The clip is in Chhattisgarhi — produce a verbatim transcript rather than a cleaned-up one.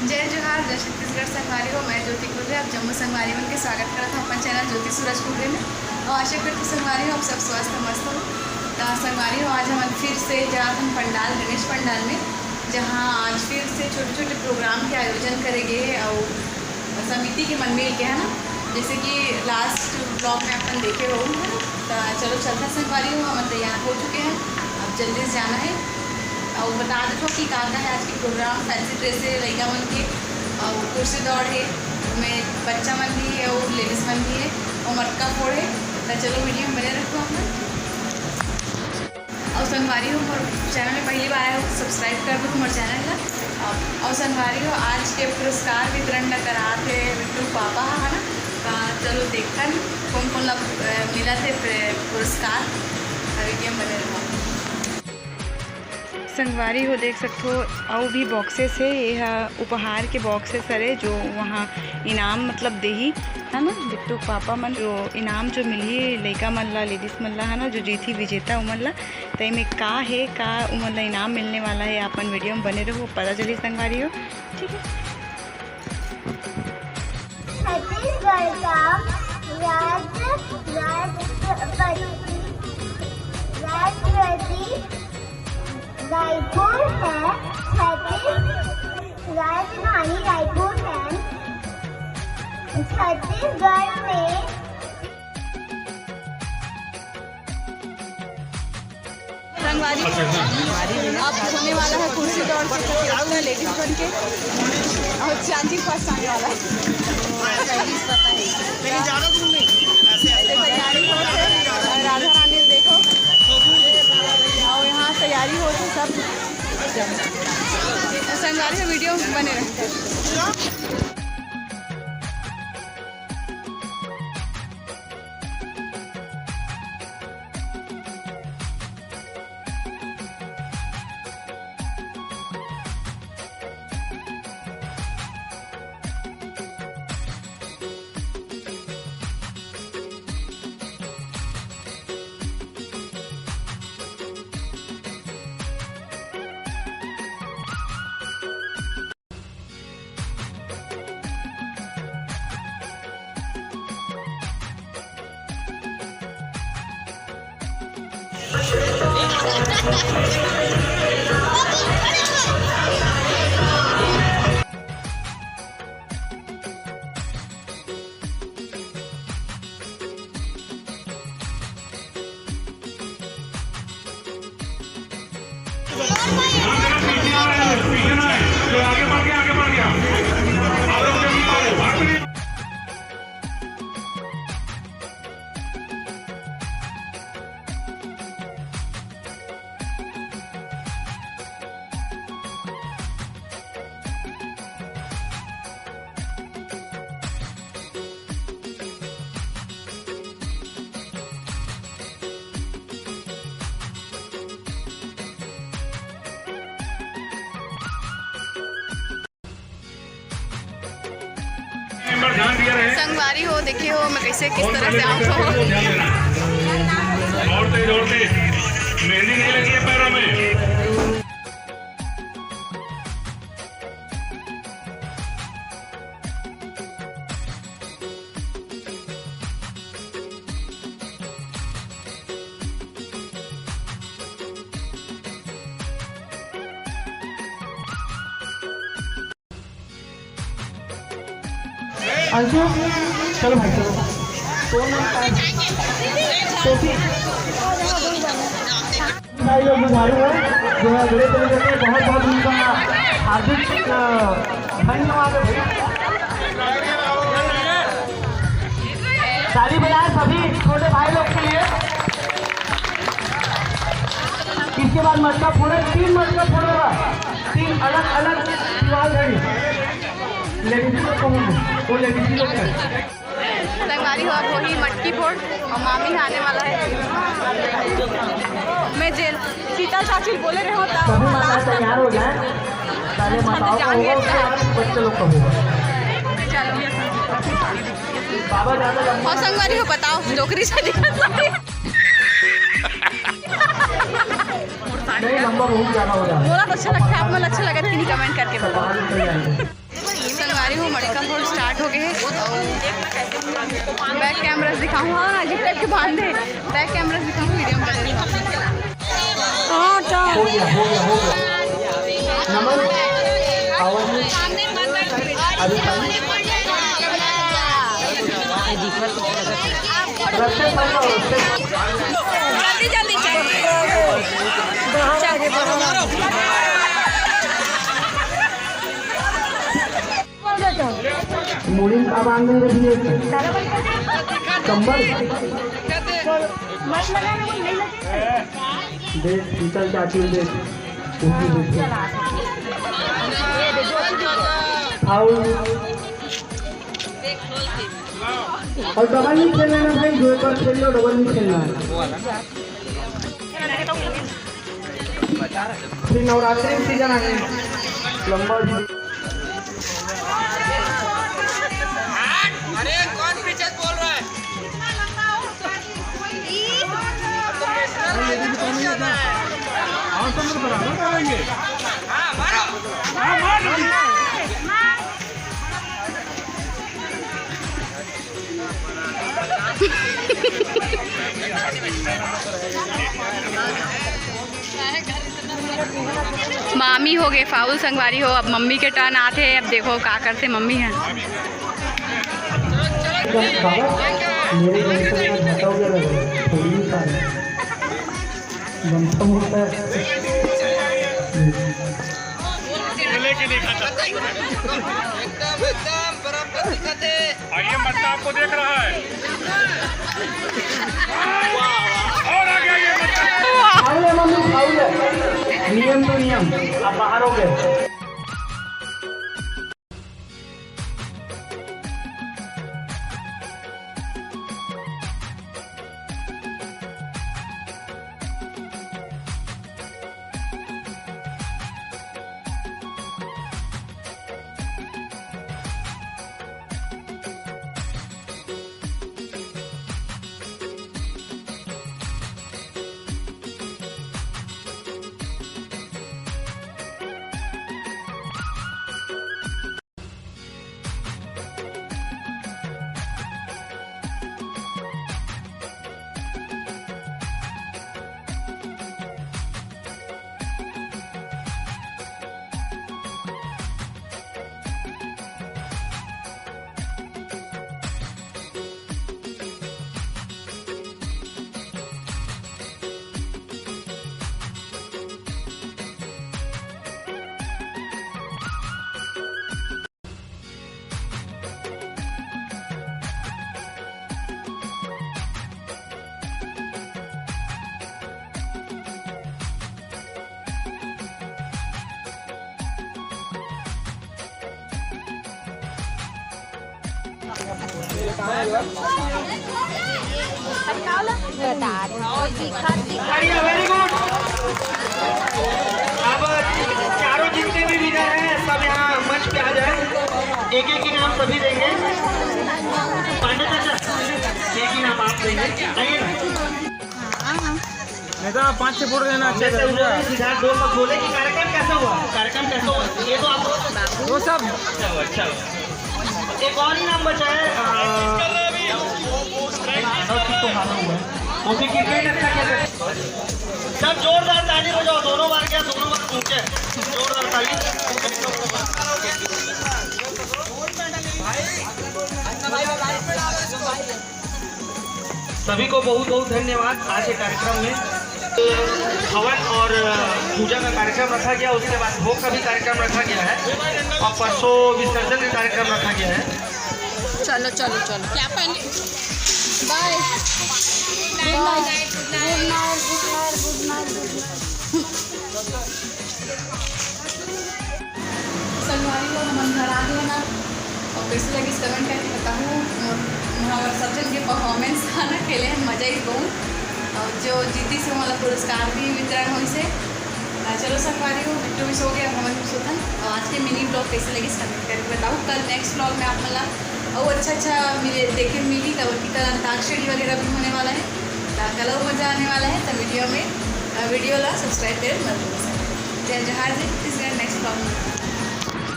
जय जोहार, जय छत्तीसगढ़ संगवारी हो। मैं ज्योति कुर्रे, आप जम्मो संगवारी मन के स्वागत करत हूँ अपन चैनल ज्योति सूरज कुर्रे में। और आशा करती संगवारी हो, आप सब स्वस्थ मस्त हो। त संगवारी हो, आज हमन फिर से जात हन पंडाल, गणेश पंडाल में, जहाँ आज फिर से छोटे-छोटे प्रोग्राम के आयोजन करे गे हे। और समिति के मन मिल के, है ना, जैसे कि लास्ट ब्लॉग में अपन देखे हो, है ना। त चलो चलता संगवारी हो, हमन तैयार हो चुके हैं, अब जल्दी से जाना है। और बता देथो कि का का है आज के प्रोग्राम। फैंसी ड्रेस है लइका मन के, और कुर्सी दौड़ है, में बच्चा मन भी है और लेडीज मन भी है, और मटका फोड़ है। त चलो वीडियो में बने रहो आप मन। और संगवारी हो, मोर चैनल में पहली बार आए हो तो सब्सक्राइब कर दो मोर चैनल ला। और, और संगवारी हो, आज के पुरस्कार वितरण ला करात हे बिट्टू पापा हा, है ना। त चलो देखथन कोन कोन ला, अ, मिलत हे प्र-, पुरस्कार। त वीडियो में बने रहो। संगवारी हो देख सकथो, अउ भी बॉक्सेस हे। ये हा उपहार के बॉक्सेस हरे, जो वहाँ इनाम मतलब देही, है ना, बिट्टू पापा मन जो इनाम जो मिलही लइका मन ला, लेडीज मन ला, है ना, जो जीतही विजेता उमन ला, त एमे का हे, का उमन ला इनाम मिलने वाला हे, अपन वीडियो में बने रहो, पता चली संगवारी हो, ठीक है। छत्तीसगढ़ का राज्य, राष्ट्रपति, राष्ट्रपति रायपुर है। छत्तीस, राजधानी रायपुर है। छत्तीसगढ़ में संगवारी, अब होने वाला है कुर्सी दौड़ के प्रतियोगिता लेडीज बन के, और चांदी फर्स्ट आने वाला है। तैयारी हो रही है, और राधा रानी देखो, और यहाँ तैयारी हो रही है सब। संगवारी वीडियो बने रहे। संगवारी हो, देखे हो मैं कैसे किस तरह से आऊँ। और तेज, और तेज। मेहंदी नहीं लगी है पैरों में। अंशु, चलो भाई, चलो। कौन नाम था? सोफी। भाई लोग जुझारू हैं, जो है बड़े तरीके से, बहुत बहुत उनका हार्दिक, अ, धन्यवाद है भाई। ताली बजाएं सभी छोटे भाई लोग के लिए। इसके बाद मटका फोड़े, तीन मटका फोड़ेगा, तीन अलग अलग दीवार घड़ी। लेडीज लोग को, वो लेडीज लोग का। संगवारी हो, अब वही मटकी फोड़ और मामी आने वाला है। मैं जेल, शीतल चाची बोले रहे हो तब सभी माता तैयार हो जाए, पहले माताओं का होगा, उसके बाद बच्चे लोग का होगा। चलो। बाबा ज्यादा लंबा और संगवारी हो, बताओ, डोकरी शादी का नहीं, लंबा बहुत ज्यादा हो रहा है। बोला तो अच्छा लगता है, आप मन अच्छा लगा कि नहीं, कमेंट करके बताओ। बाहर निकल जाएंगे। अरे, वो मटका फोड़ स्टार्ट हो गए हैं। बैक कैमरास दिखाऊँ, हाँ, जितने के बांधे, बैक कैमरास दिखाऊँ, वीडियो में। हो गया, हो गया, हो गया। नमन, आवाज नहीं। अभी पानी। रस्ते पर आओ, रस्ते पर। जल्दी, जल्दी चल। मुड़ी का बांधे रहिए। कंबल। देख, शीतल चाची देख। उठी, उठी। फाउल। और डबल नहीं खेलना है भाई, दो एक बार खेल लो, डबल नहीं खेलना है। फिर नवरात्रि में सीजन आ गई, लंबा भी। अरे, कौन पीछे बोल रहा है? हाँ, मारो। हाँ, मार। मामी हो गए फाउल संगवारी हो, अब मम्मी के टर्न आथे। अब देखो का करथे मम्मी ह। बाबा, मेरे जैसे का घाटा हो गया लग रहा है, थोड़ी ही पानी। बनता मुझे। लेके नहीं खाता। एकदम, एकदम बराबर दिखाते। और ये मटका आपको देख रहा है। और आ गया ये मटका। खाऊ ले मम्मी, खाऊ ले। नियम तो नियम, आप बाहर हो गए। बढ़िया, very good। अब चारों जितने भी विनर हैं, सब यहाँ मंच पे आ जाए, एक एक इनाम सभी देंगे। पांडे चाचा, एक इनाम आप देंगे, आइए ना। नहीं तो आप पाँच छः फुट देना, अच्छा जैसे लगेगा। उन्होंने सीधा दो शब्द बोले कि कार्यक्रम कैसा हुआ, कार्यक्रम कैसा हुआ, ये तो आप वो सब अच्छा हुआ, अच्छा हुआ। एक और इनाम बचा है, अ, सब चीज तो मालूम हुआ है। वो भी क्रिकेट अच्छा खेल रहे हैं। सब जोरदार ताली बजाओ, दोनों बार क्या, दोनों बार पहुंचे, जोरदार ताली। सभी को बहुत बहुत धन्यवाद। आज के कार्यक्रम में हवन और पूजा का कार्यक्रम रखा गया, उसके बाद भोग का भी कार्यक्रम रखा गया है और परसों विसर्जन का कार्यक्रम रखा गया है। चलो, चलो, चलो, क्या पहले? बाय। गुड नाइट, गुड नाइट, गुड नाइट, गुड नाइट। संगवारी हो, हमन घर आ गए ना, और कैसे लगिस comment करके बताहू। मोर, हमर सब जन के performance था ना, खेले हन, मजा ही बहुत। और जो जीतिस हे, ओला पुरस्कार भी वितरण होइस हे। अ, चलो संगवारी हो, बिट्टू भी सो गए, अब हमन भी सोथन। और आज के mini vlog कैसे लगिस comment करके बताहू। कल next vlog में आप मन ला अउ अच्छा अच्छा मिले, देखे मिली, काबर कि कल अंताक्षरी वगैरह भी होने वाला है, त कल अउ मजा आने वाला है। तो वीडियो में, अ, वीडियो ला subscribe करे मत भूलो। जय जोहार जी, इस next vlog में।